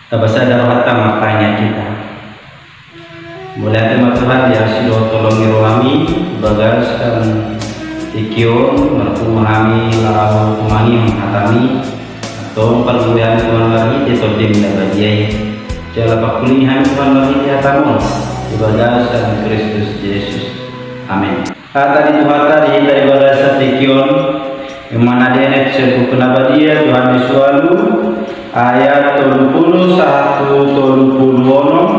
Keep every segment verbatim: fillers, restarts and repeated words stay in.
Tapasada rohanta martangiang hita. Mauliate ma Tuhan, diasi dohot holong ni rohaMi, di bagasan tingki on marpungu hami laho tumangihon hataMi, antong pargogoi hami Tuhan marhite TondiM na badia i. Jala pangkulingi hami Tuhan marhite hataMon, di bagasan Kristus Jesus. Amen. Hata ni Tuhanta di hita di bagasan tingki on, ima na dienet sian Buku na Badia Johannes ualu, ayat tolu pulu sahat tu tolu pulu onom.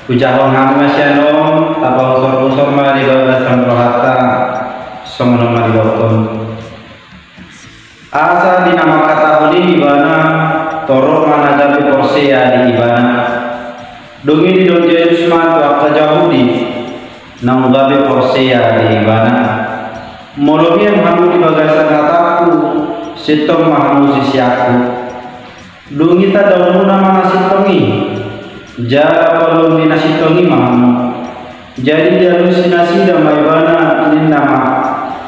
Hujahahon hami ma sian on, tapausor-usor ma di bagasan rohanta, songon on ma didokhon. Asa di na mangkatahon i ibana, torop ma na gabe porsea di ibana. Dung i didok Jesus ma tu angka Jahudi naung gabe porsea di ibana: Molo mian hamu di bagasan hatangku, sintong ma hamu siseanku. Dung i tadaonmuna ma na sintong i, jala paluahon ni na sintong i ma hamu. Jadi dialusi nasida ma ibana, ninna ma: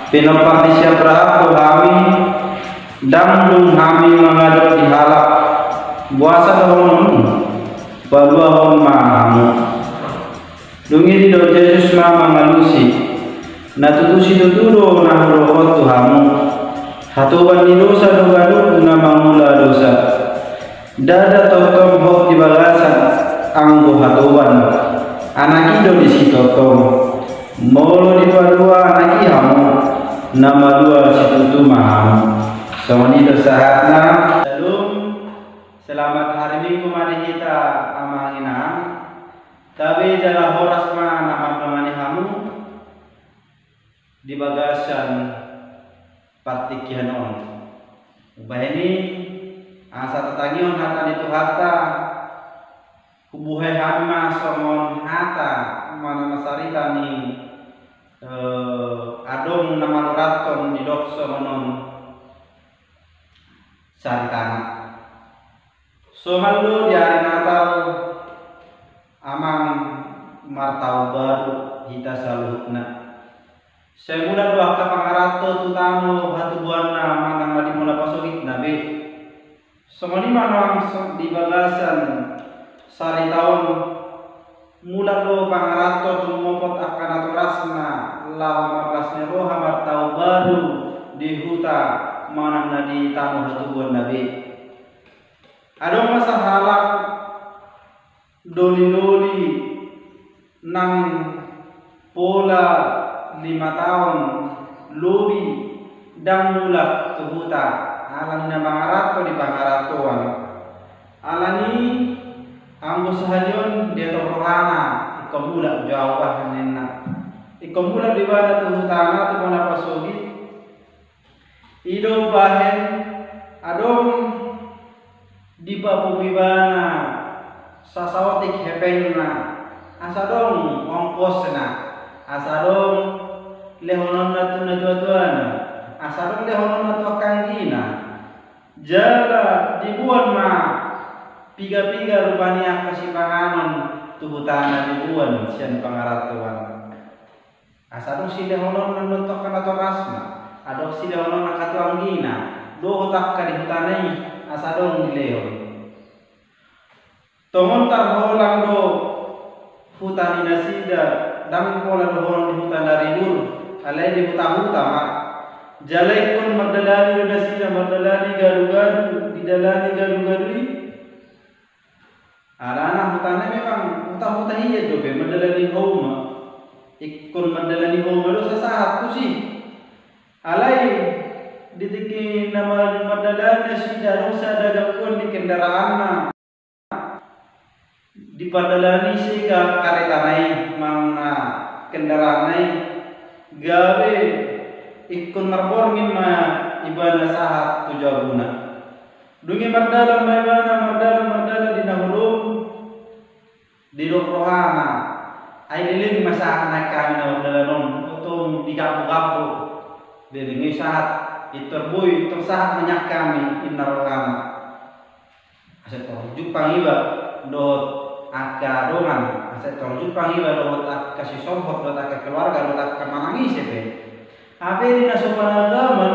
Pinompar ni si Abraham do hami, ndang dung hami mangadop di halak. Boasa dohononmu: Paluahon ma hamu? Dung i didok Jesus ma mangalusi: Na tutu situtu do na hudokhon tu hamu: Hatoban ni dosa do ganup na mangula dosa. Ndada tongtong hot di bagasan anggo hatoban, anak i do disi tongtong. Molo dipalua anak i hamu, na malua situtu ma hamu. Songon i do sahatna. Shalom. Selamat hari Minggu ma di hita, amang inang. Gabe jala horas ma na mandongani hamu di bagasan partingkian on. Umbahen i, asa tatangihon hata ni Tuhanta, hubuhai hami ma songon hata manang na sarita ni, eh, adong na manoranthon didok songon on saritana. Somal do di ari Natal, amang, martaon baru hita saluhutna. Sai mulak do angka pangaranto tu tano hatubuanna manang na di mula pasogitna be. Songon i ma nang so-, di bagasan sarita on, mulak do pangaranto tumopot angka natorasna laho marlas ni roha martaon baru di huta manang na di tano hatubuanna be. Adong ma sahalak doli-doli nang pola lima taon lobi ndang mulak tu huta, alani na mangaranto di pangarantoan. Alani anggo sahali on dietong rohana, ingkon mulak jo au bah ninna. Ingkon mulak do ibana tu hutana, tu bona pasogit. I do umbahen adong dipapungu ibana sasaotik hepengna, asa adong ongkosna, asa adong lehononna tu natuatuana, asa adong lehononna tu angka anggina. Jala diboan ma piga-piga rupani angka sipanganon tu hutana, diboan sian pangarantoan. Asa adong silehononna tu angka natorasna, adong silehononna angka tu anggina, dohot angka di hutana i, asa adong dilehon. Tongon tarholang do huta ni nasida, ndang pola dohonon di huta na ribur, alai di huta-huta ma. Jala ingkon mardalani do nasida, mardalani gadu-gadu, didalani gadu-gadu i. Alana hutana memang huta-huta hian dope, mardalani hauma. Ingkon mardalani hauma do sasahat tusi. Alai di tingki na mar-, mardalani nasida, adong sada gangguan di kendaraanna. Di pardalanan i sega karetana i manang na kendaraanna i, gabe ingkon marborngin ma ibana sahat tu jabuna. Dung i mardalan ma ibana, mardalan, mardalan di na holom, didok rohana: Ai leleng ma sahat nangkin hami na mardalan on, tong digambo-gambo. Leleng i sahat, pintor boi, tong sahat ma nangkin hami, ninna rohana. Asa tong jumpang iba dohot angka dongan, asa tong jumpang iba dohot angka sisombot, dohot angka keluarga, dohot angka manang ise pe. Hape di na so panagaman,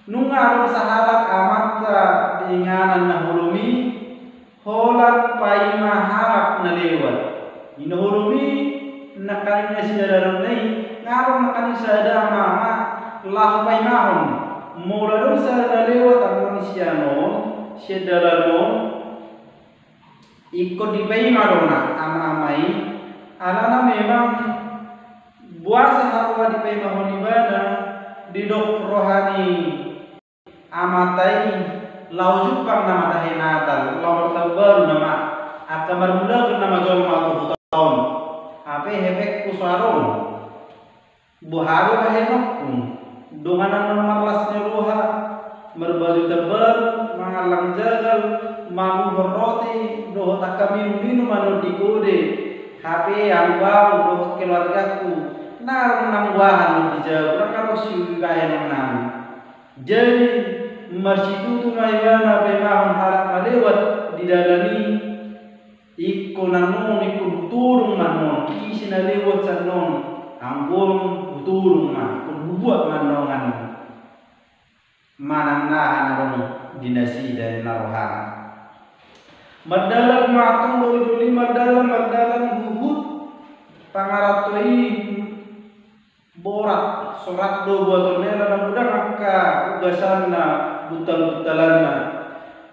nunga adong sahalak amanta di inganan na holom i, sian dalan on, ingkon dipaima do na ama-ama i, alana memang boasa haroa dipaimahon ibana, didok roha ni amanta i, laho jumpang nama tahe Natal, laho martaon baru nama, angka marmulahon nama jolma tu huta on. Hape hepengku so adong. Boha do bahenonku? Dongan na marlas ni roha, marbaju terbaru, mangallang jagal, manuhor roti dohot angka minum-minum annon di kode. Hape anggo au dohot keluargaku, ndang adong nang boha annon di jabu, ndang adong sibahenon nami. Jadi marsitutu ma ibana paimahon halak na lewat di dalan i. Ingkon annon, ingkon hutodung ma annon, ise na lewat sian on, anggo on hutodung ma, ingkon hubuat ma annon annon. Manang aha na adong di nasida ninna rohana. Mardalan ma antong doli-doli, mardalan, mardalan huhut pangaranto i. Borat, sorat do buaton ni, alana godang angka ugasanna, buntal-buntalanna.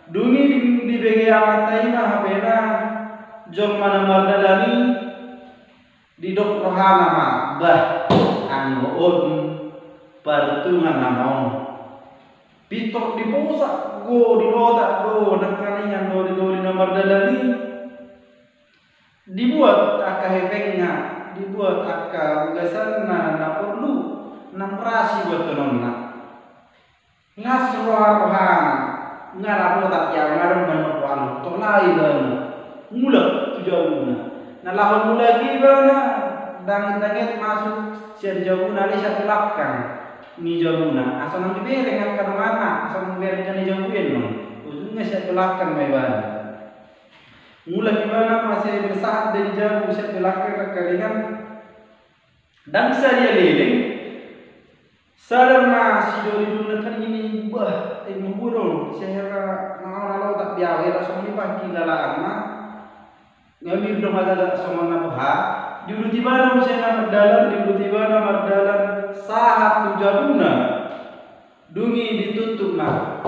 Dung i di, dibege amanta i ma hapena jolma na mardalan i, didok rohana ma, bah, anggo on paruntungan nama on. Pintor diposak, go dilotak do nangkaningan doli-doli na mardalan i. Dibuat angka hepengna, dibuat angka ugasanna na porlu, na marasi buatononna. Las roha-rohana, nga na botak ia, nga dong manombo alu, tolai ibana, mulak tu jabuna. Na laho mulak ibana, danget-danget masuk sian jabuna, ale sian belakang ni jabuna. Asa unang dibereng angka donganna, asa unang dibereng angka na di jabu i annon. Ujungna sian belakang ma ibana. Mulak ibana mase bersahat dari jabu sian belakang nangkaningan. Ndang sadia leleng. Sadar ma si doli-doli nangkaningan i, bah, ai mambuat on, sehera na on alo tak biawe, langsung ni pangki lalaan ma. Nga mirdong agak songon na boha. Diuduti ibana muse na mardalan, diuduti ibana mardalan sahat tu jabuna. Dung i ditutup ma.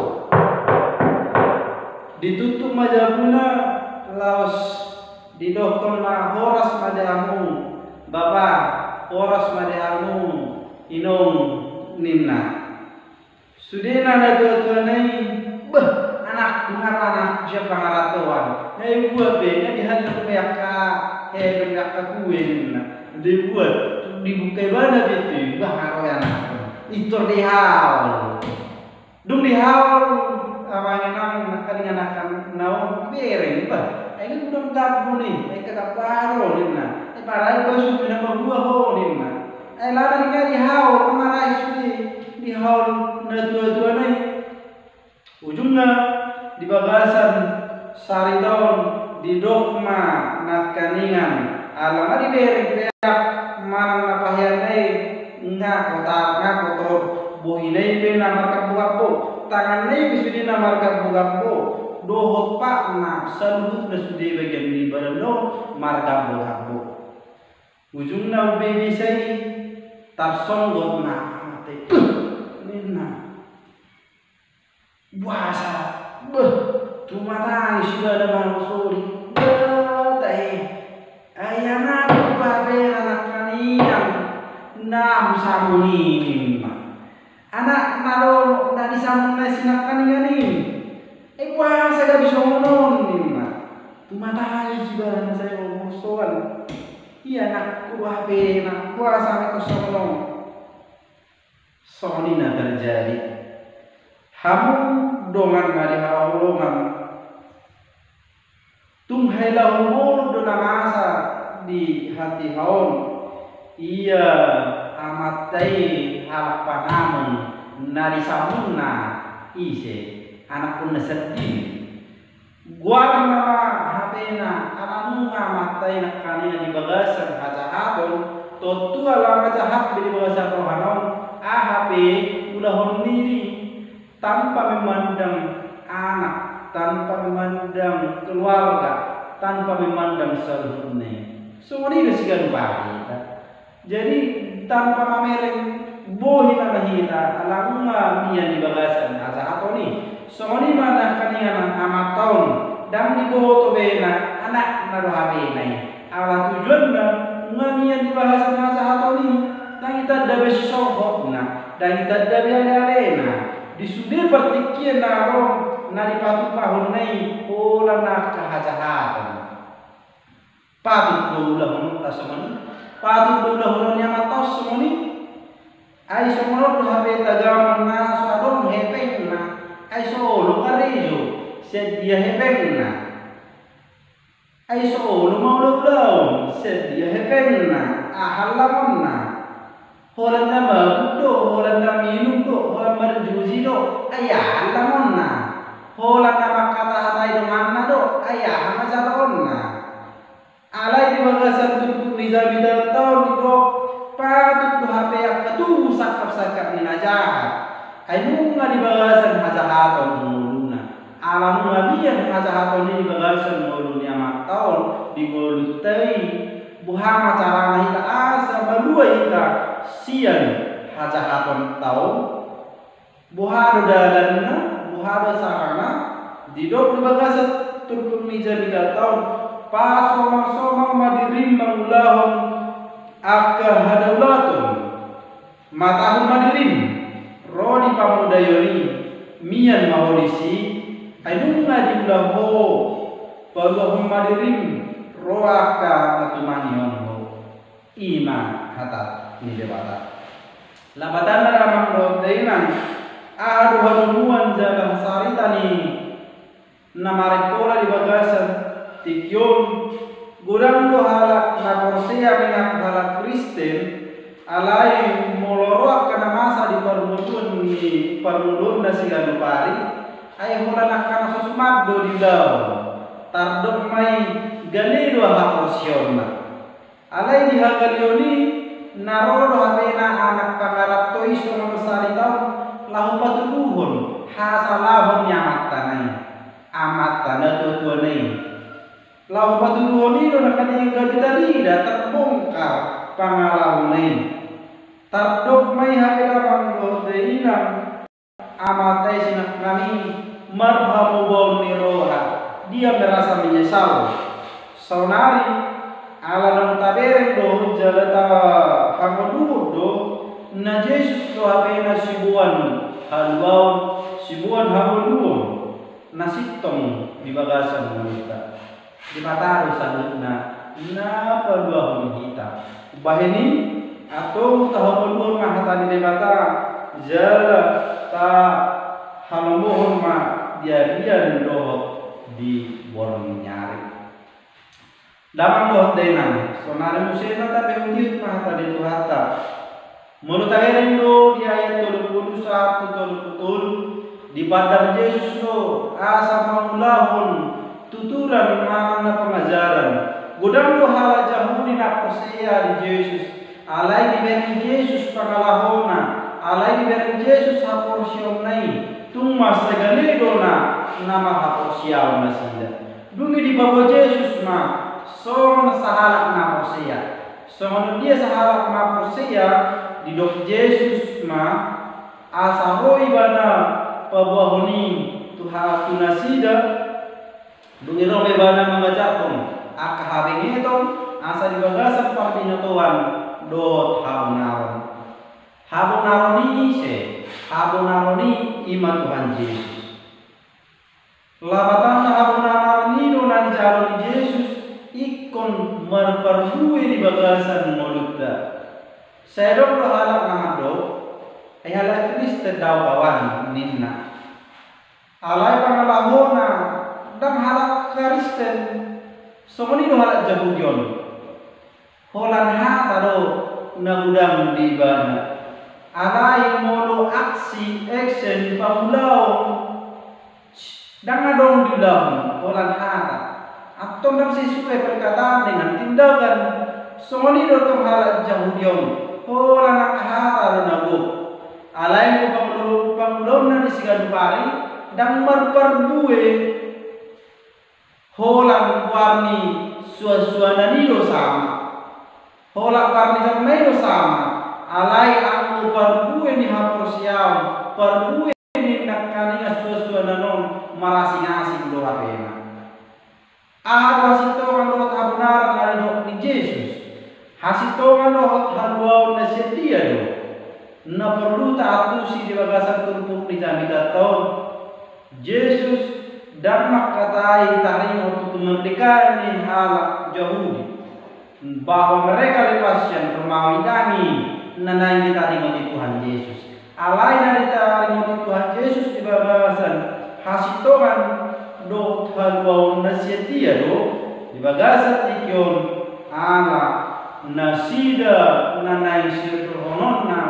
Ditutup ma jabuna, laos didokkon ma, horas ma di hamu bapa, horas ma di hamu inong, ninna. Sudena na tua-tuana i, bah, anakku, nga ro anakku sian pangarantoan. Nga dibuat be, nga dihallang be angka hepeng, angka kue, ninna. Dibuat, dibuka ibana pintu i, bah, nga ro anakku. Pintor dihaol. Dung dihaol, amang inang nangkaningan angka na on, dibereng, bah. Ai nga godang gabbu ni, ai nga gabbu aha do, ninna. Ai parai bah, sude na marbua ho, ninna. Ai lana ninna dihaol, marai sude, dihaol na tua-tuana i. Ujungna di bagasan sarita on didok ma nangkaningan, ala nga dibereng peak manang na paheanna i, nga kotor, nga kotor, bohina i pe na margabbo-gabbo, tanganna i pe sude na margabbo-gabbo, dohot patna, saluhutna sude bagian ni badanna on margabbo-gabbo. Ujungna umbege i sai tarsonggot ma amanta i. Beuh! Ninna. Boasa? Beuh! Tumatangis ibana manang sori. Beuh, tahe. Ai anakku, hape na nangkaningan na husamun i, ninna. Anak na do na disamunna i si nangkaningan i. Ai boasa gabe songon on, ninna. Tumatangis ibana sai ro mursoan. Ia anakku, hape na boasa na ingkon songon on. Songon i na terjadi. Hamu dongan na di haholongan. Tung hailahon molo do na masa di hatiha on. Ia amanta i halak panamung na disamunna ise, anakkonna sandiri. Goarna ma hapena, ala nunga amanta i nangkaningan di bagasan hajahaton, tontu ala nga jahat be di bagasan rohana on, aha pe ulahon ni diri, tanpa memandang anak, tanpa memandang keluarga, tanpa memandang saluhutna i. Songon i do siganup ari hita. Jadi, tanpa mamereng bohi nama hita, ala nunga mian di bagasan hajahaton i. Songon i ma nangkaningan Ndang diboto be na anakna do hapena i. Ala tujuanna nunga mian di bagasan hajahaton i. Ndang itanda be sisohotna, ndang itanda be alealena. Di sude partingkian na adong na dipatupa hon na i, holan angka hajahaton. Patut do ulahononta songon i? Patut do ulahonon ni amanta on songon i? Ai songon on do hape tagamon na so adong hepengna. Ai so olo karejo, sian dia hepengna? Ai so olo maulaulaon, sian dia hepengna? Aha langonna? Holan na mabuk do, holan na minum do, holan marjuji do, ai aha langonna? Holan na manghatahatai donganna do, ai aha ma jaloonna? Alai di bagasan turpuk ni jamita on didok, patut do hape angka tubu sangkapsangkap ni na jahat. Ai nunga di bagasan hajahaton ngoluna. Ala nunga mian hajahaton i di bagasan ngolu ni amanta on, di ngolunta i, boha ma carana hita asa malua hita sian hajahatonta on? Boha do dalanna, boha do carana? Didok di bagasan turpuk ni jamita on, pasomangsomang ma dirim mangulahon angka hadaulaton. Matahon ma dirim, ro di pamodaion i, mian ma ho disi, ai nunga diula ho, paluahon ma dirim, ro angka na tumangihon ho. I ma hata ni Debata. Lapatanna damang dohot dainang, aha do hadomuan jala hasaritan ni na marimpola di bagasan tingki on? Godang do halak na porsea mengaku halak Kristen, alai molo ro angka na masa di parngoluon ni parngoluonna siganup ari, ai holan angka na so suman do diulahon. Tardok ma i gale do haporseaonna. Alai di hagaleon i, na ro do hapena anak pangaranto i songon sarita on, laho patuduhon hasalahon ni amantana i, amanta na tuatuana i. Laho patuduhon i do nangkaning gabe tarida, tarbongkar pangalahona i. Tardok ma i hape damang dohot dainang, amanta i sinangkani marhamubaon ni roha, dia merasa menyesal. Saonari, ala naung tabereng do jala tahangoluhon do, na Jesus do hapena siboan haluaon, siboan hangoluon na sintong di bagasan ngolunta. Debata do saluhutna na paluahon hita. Umbahen i, antong tahangoluhon ma hata ni Debata, jala tahalomohon ma di arian dohot di borngin ni ari. Damang dohot dainang, saonari muse na tapaihutihut ma hata ni Tuhanta. Molo tabereng do di ayat tolu pulu sahat tu tolu pulu tolu, dipandar Jesus do asa mangulahon tuturan manang na pangajaran. Godang do halak Jahudi na porsea di Jesus, alai dibereng Jesus pangalahona, alai dibereng Jesus haporseaonna i, tung mansai gale do na, na marhaporseaon nasida. Dung i dipaboa Jesus ma songon sahalak na porsea. Songon dia sahalak na porsea, didok Jesus ma, asa ro ibana paboahon i tu ha-, tu nasida. Dung i ro ma ibana mangajarhon angka habengeton, asa di bagasan parbinotoan dohot habonaron. Habonaron i ise? Habonaron i, i ma Tuhan Jesus. Lapatanna, habonaron i do na nijalo ni Jesus ingkon marparbue di bagasan ngolunta. Sai adong do halak na mandok, ai halak Kristen do au kawan, ninna. Alai pangalahona ndang halak Kristen, songon i do halak Jahudi on. Holan hata do na godang di ibana. Alai molo aksi, action, pangulaon, ndang adong diulahon, holan hata. Antong ndang sesuai perkataan dengan tindakan. Songon i do tong halak Jahudi on, holan angka hata do na gok. Alai pangula-, pangulaonna di siganup ari ndang marparbue. Holan goar ni suansuanan i do sama. Holan goar ni jolma i do sama. Alai anggo parbue ni haporseaon, parbue ni nangkaningan suansuanan on, marasingasing do hapena. Aha do hasintongan dohot habonaran na nidok ni Jesus? Hasintongan dohot haluaon na sian dia do? Na porlu taantusi di bagasan turpuk ni jamitanta on. Jesus ndang mangkatai taringot tu kemerdekaan ni halak Jahudi, bahwa mereka lepas sian Romawi. Ndang i na naeng ditaringoti Tuhan Jesus. Alai na ditaringoti Tuhan Jesus di bagasan hasintongan dohot haluaon na sian dia do di bagasan tingki on, ala nasida na naeng sirhononna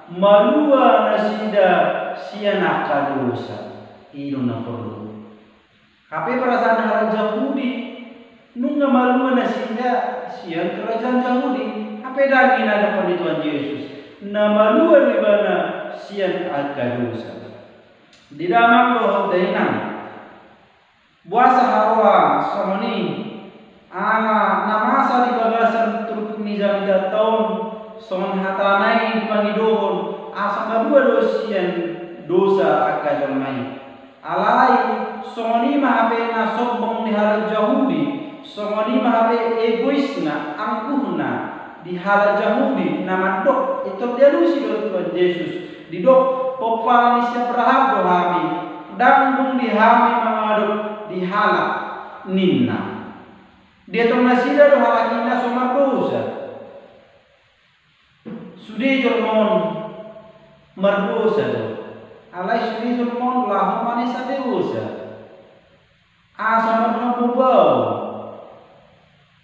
malua nasida sian angka dosa. I do na porlu. Hape perasaan halak Jahudi, nunga malua nasida sian kerajaan Jahudi. Hape ndang i na didok ni Tuhan Jesus, na malua do ibana sian angka dosa. Di damang dohot dainang, boasa haroa songon i? Ala na masa di bagasan turpuk ni jamitanta on, songon hatana i dipangidohon, asa malua do sian dosa angka jolma i. Alai songon i ma hape na sombong ni halak Jahudi, songon i ma hape egoisna, angkuhna di halak Jahudi na mandok, pintor dialusi do Tuhan Jesus, didok, pomparan ni si Abraham do hami, ndang dung di hami mangadop di halak, ninna. Dietong nasida do halak i na so mardosa. Sude jolma on mardosa do. Alai sude jolma on laho manesa dosa, asa marhamubaon.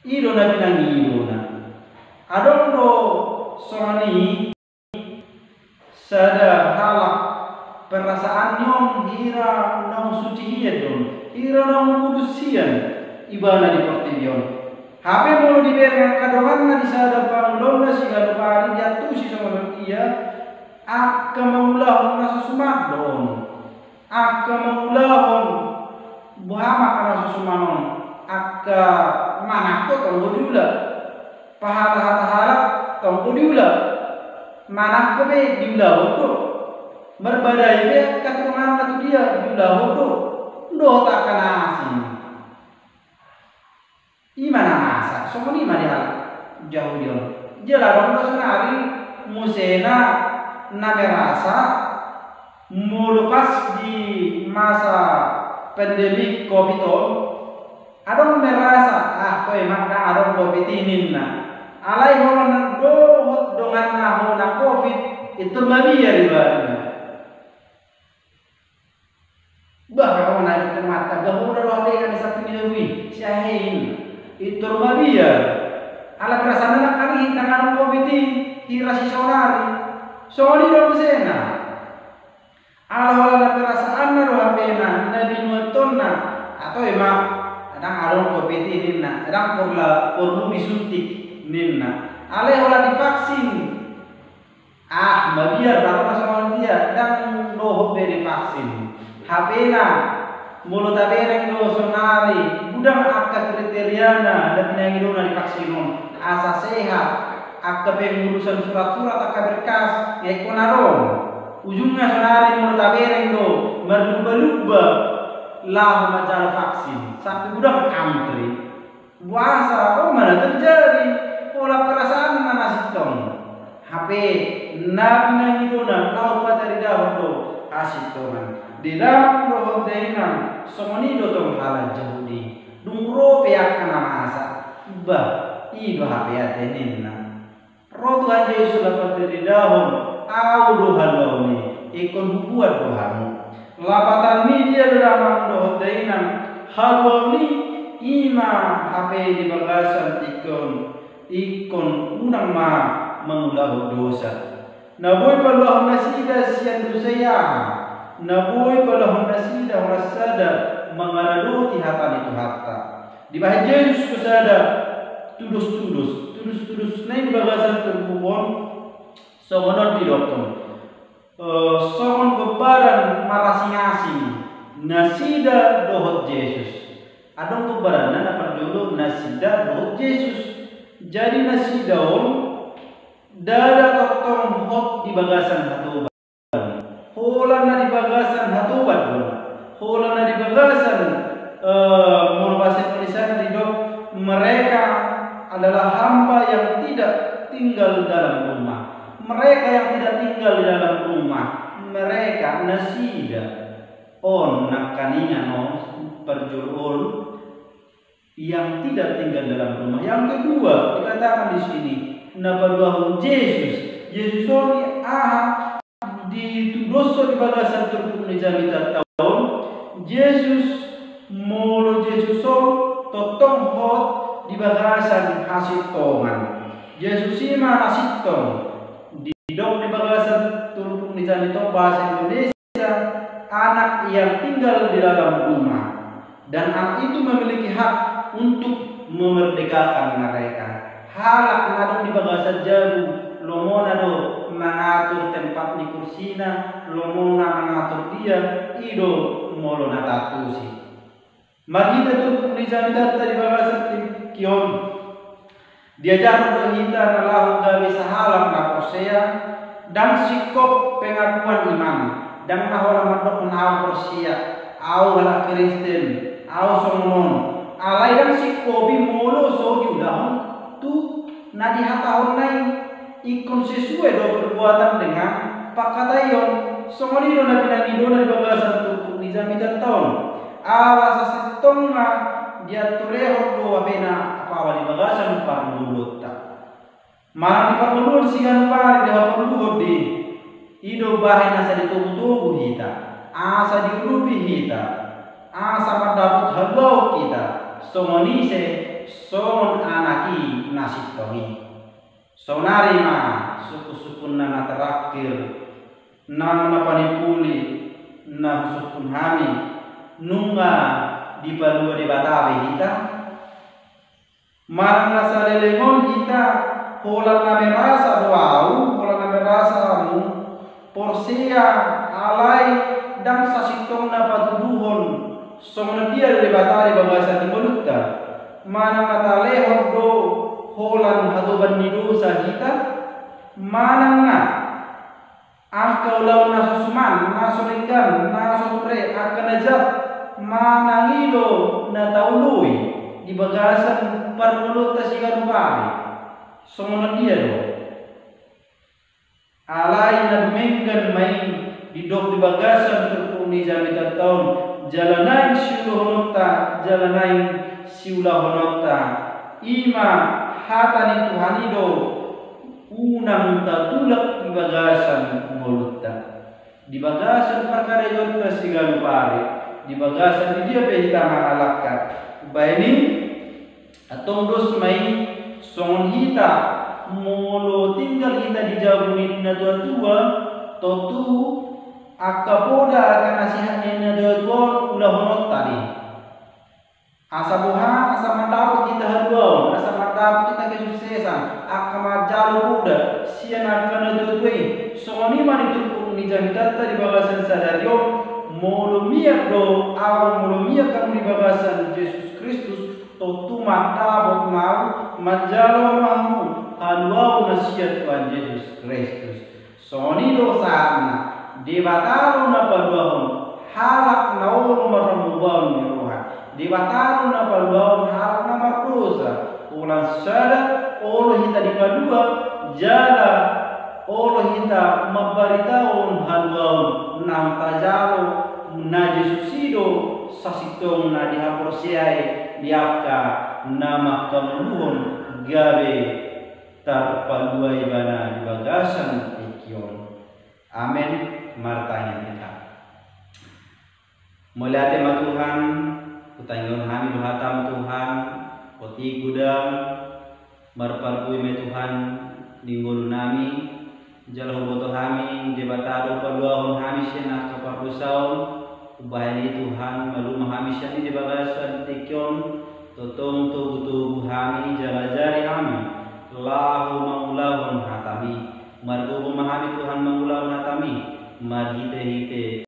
I do na pinangidona. Adong do songon i sada halak, perasaanna on hira naung suci hian do on, hira naung kudus hian ibana di portibi on. Hape molo dibereng angka donganna di sada pangulaonna siganup ari, diantusi songon ia, angka mangulahon na so suman do on. Angka mangulahon, boha ma angka na so suman on? Angka manangko tong do diula. Pahatahata halak tong do diula. Manangko pe diulahon do. Marbadai pe angka tu donganna tu dia diulahon do. Dohot angka na asing. I ma na masa, songon i ma di halak Jahudi on. Jala adong do sonari muse na, na merasa molo pas di masa pandemi covid on, adong merasa, ah, toe ma ndang adong covid i ninna. Alai holan na dohot donganna hona covid, pintor mabiar ibana. Bah, hona i teman, bah, hona do hape kan satu minggu i, si ahe i. Pintor mabiar. Ala perasaanna nangkin i ndang adong covid i, hira si sonari. Songon i do musena. Ala holan na perasaanna do hape na, na binuatonna. Atau ima, ndang adong covid i ninna, ndang porlu, porlu disuntik ninna. Alai holan divaksin. Ah, mabiar, baru na songon dia, ndang dohot be divaksin. Hape na, molo tabereng do sonari, godang angka kriteriana na pinangidona divaksin on. Asa sehat, angka pengurusan surat-surat, angka berkas, nga ingkon adong. Ujungna sonari molo tabereng do, marlumba-lumba, laho manjalo vaksin. Sampe godang antri. Boasa, on ma na terjadi, pola perasaanna na sintong. Hape, na pinangidona, laho pataridahon do hasintongan. Di damang dohot dainang, songon i do tong halak Jahudi. Dung ro pe angka na masa, bah, i do hape ate ninna. Ro Tuhan Jesus laho pataridahon, au do haluaon i, ingkon hubuat do hamu. Lapatan ni dia do damang dohot dainang, haluaon i, i ma hape di bagasan tingki on, ingkon unang ma mangulahon dosa. Na boi paluahon nasida sian dosa i aha? Na boi paluahon nasida holan sada mangaradoti hata ni Tuhanta. Dibahen Jesus do sada tudos-tudos. Tudos-tudosna i di bagasan turpuk on, songon on didokhon. Eh, songon gombaran marasing-asing nasida dohot Jesus. Adong gombaranna na parjolo nasida dohot Jesus. Jadi nasida on ndada tongtong hot di bagasan hatoban. Holan na di bagasan hatoban do. Holan na di bagasan, eh, molo bahasa Indonesia Taningan on, parjolo on, yang tidak tinggal dalam rumah. Yang kedua, dikatakan di sini, na paduahon Jesus. Jesus on aha, ditudoshon di bagasan turpuk ni jamitanta on, Jesus, molo Jesus on, tongtong hot di bagasan hasintongan. Jesus i ma na sintong, didok di bagasan turpuk ni jamitanta on bahasa Indonesia, anak yang tinggal di dalam rumah. Dan anak itu memiliki hak untuk memerdekakan mereka. Halak na adong di bagasan jabu, lomona do mangatur tempat ni kursina, lomona mangatur dia, i do molo na taantusi. Marhite turpuk ni jamitanta di bagasan tingki on, diajarhon do hita na laho gabe sahalak na porsea, ndang singkop pengakuan iman, ndang na holan mandok na ahu porsea, ahu halak Kristen, ahu songon on. Alai ndang singkop i molo so diulahon tu na dihatahonna i. Ingkon sesuai do perbuatan dengan pangkataion. Songon i do na pinangidoan di bagasan turpuk ni jamitanta on. Ala sasintongna dianturehon do hape na apa di bagasan parngoluonta. Manang di parngoluon siganup ari dihaporluhon do i, i do bahen asa ditogutogu hita, asa diurupi hita, asa mandapot haluaon hita, songon ise, songon anak i na sintong i. Saonari ma sungkunsungkunna na terakhir, nang na panimpuli na husungkun hami, nunga dipalua Debata be hita? Manang na saleleng on hita, holan na merasa do ahu, holan na merasa hamu porsea, alai ndang sasintongna patuduhon songon dia Debata di bagasan ngolunta? Manang na talehon do holan hatoban ni dosa hita? Manang na angka ulaon na so suman, na so denggan, na so ture, angka na jat, manang i do na taoloi di bagasan parngoluonta siganup ari? Songon dia do? Alai na dumenggan ma i didok di bagasan turpuk ni jamitanta on, jala naeng siulahononta, jala naeng siulahononta. I ma hata ni Tuhan i do, unang tatulak di bagasan ngolunta, di bagasan parkarejonta siganup ari, di bagasan di dia pe hita mangalangka. Bahen i, antong dos ma i songon hita, molo tinggal hita di jabu ni natuatua, tontu angka poda, angka nasihat ni natuatua on ulahononta do i. Asa boha, asa mandapot hita haluaon, asa mandapot hita kesuksesan, angka manjalo poda sian angka natuatua i. Songon i ma di turpuk ni jamitanta di bagasan sadari on, molo mian do ahu, molo mian hamu di bagasan Jesus Kristus, tontu mandapot ma ahu, manjalo ma hamu haluaon na sian Tuhan Jesus Kristus. Songon i do sahatna, Debata do na paluahon halak na olo marhamubaon ni roha. Debata do na paluahon halak na mardosa. Holan sada, olo hita dipalua, jala olo hita mambaritahon haluaon naung tajalo, na Jesus i do sasintongna dihaporseai di angka na manghamoluhon gabe tarpalua ibana di bagasan tingki on. Amen. Martangiang hita. Mauliate ma Tuhan, hutangihon hami do hataM Tuhan, otik godang, marparbue ma i Tuhan di ngolunami, jala huboto hami Debata do paluahon hami sian angka pardosaon, umbahen i Tuhan, malua ma hami sian i di bagasan tingki on, tongtong togutogu hami, jala ajari hami, laho mangulahon hataMi, margogo ma hami Tuhan mangulahon hataMi, marhitehite